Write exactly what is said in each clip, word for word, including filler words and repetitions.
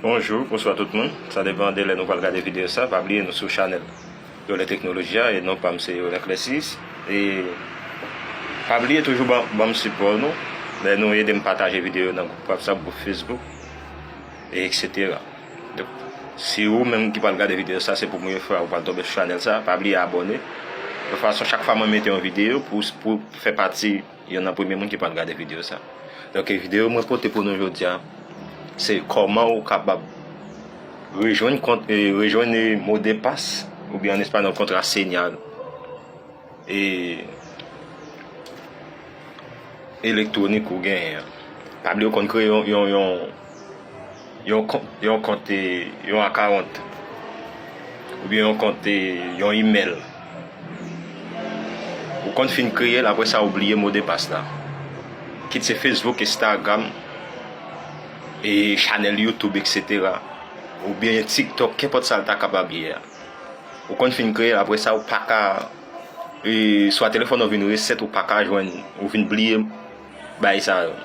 Bonjou, bonswa tout moun. Sa depann de lè nou pral gade videyo sa. Pa bliye nou sou chanèl Yolen Teknoloji a e non pa m se Yolen Clessis. E pa bliye toujou ban, ban m sipò nou. Lè nou ede m pataje videyo nan gwoup WhatsApp, gwoup Facebook, e et cetera. Donk, si ou menm ki pral gade videyo sa, se premye fwa ou pral tonbe sou chanèl sa, pa bliye abòne. De fason, chak fwa mwen mete yon videyo, pou, pou fè pati youn nan premye moun ki pral gade videyo sa. Donk, videyo mwen pote pou nou jodi a, se kòman ou kapab rejwenn kont, e, rejwenn, e, modepas, oubyen an espanyòl, contraseñal, e, elektwonik ou genyen an. Pa bliye ou konn kreye yon, yon, yon, yon kont, yon kont, e, yon account, oubyen yon kont, e, yon email. Ou konn fin kreye l, apre sa ou bliye modepas la. Kit se Facebook, Instagram, e chanèl YouTube, et cetera. Oubyen TikTok, kenpòt sa l ta kapab ye a. Ou konn fin kreye l, apre sa ou pa ka, e, swa telefòn ou vin resèt, ou pa ka jwenn, ou vin bliye bagay sa yo.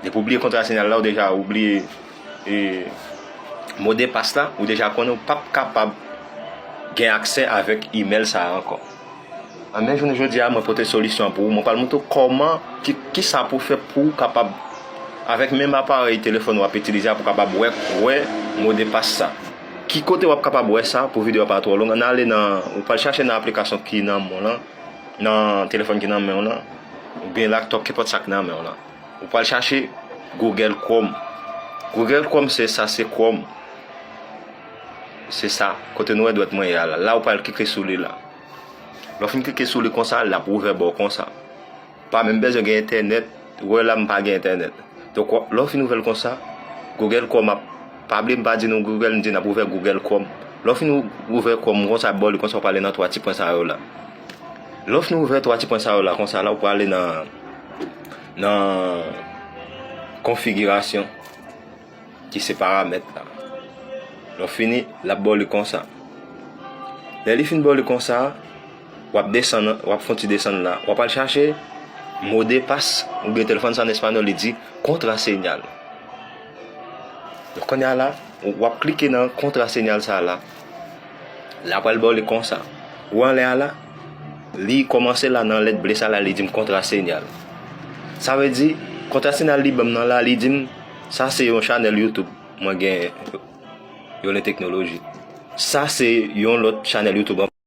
Depi ou bliye contraseñal la, ou deja, ou bliye, e, modepas la, ou deja konnen ou p ap kapab gen aksè avèk email sa a ankò. Anben, jounen jodi a, mwen pote solisyon an pou ou. Mwen pral montre w kòman, ki, ki sa pou w fè pou w kapab, avèk menm aparèy telefòn w ap itilize a, pou w kapab wè, wè modepas sa. Ki kote w ap kapab wè sa, pou videyo a pa twò long, ann ale nan, ou pral chache nan aplikasyon ki nan men w lan, nan telefòn ki nan men w lan, oubyen laptop, kenpòt sa k nan men w lan. Ou pral chache Google Chrome. Google Chrome se sa, se Chrome. Se sa, kote nou wè dwèt mwen ye a la. La ou pral klike sou li la. Lè w fin klike sou li konsa, l ap ouvè ba w konsa. Pa menm bezwen gen entènèt, ou wè la m pa gen entènèt. Donk, lè w fin ouvè l konsa, Google Chrome ap, pa bliye m pa di nou Google, m di n ap ouvè Google Chrome. Lè w fin ou-, ouvè Chrome konsa, ap ba w li konsa, w prale nan twa ti pwen sa yo la. Lè w fin ouvè twa ti pwen sa yo la, konsa la, ou prale nan, nan konfigirasyon, ki se paramèt la. Lè w fini, l ap ba w li konsa. Lè li fin ba w li konsa, w ap desann, w ap fè yon ti desann la. W ap al chache modepas, oubyen telefòn sa an espanyòl, li di contraseñal. Donk, kounye a la, w ap klike nan contraseñal sa la. L ap al ba w li konsa. Ou anlè a la, li kòmanse la nan lèt ble sa la, li di m contraseñal. Sa vle di, contraseñal li ban m nan la, li di m, sa se yon chanèl YouTube mwen gen, Yolen Teknoloji. Sa se yon lòt chanèl YouTube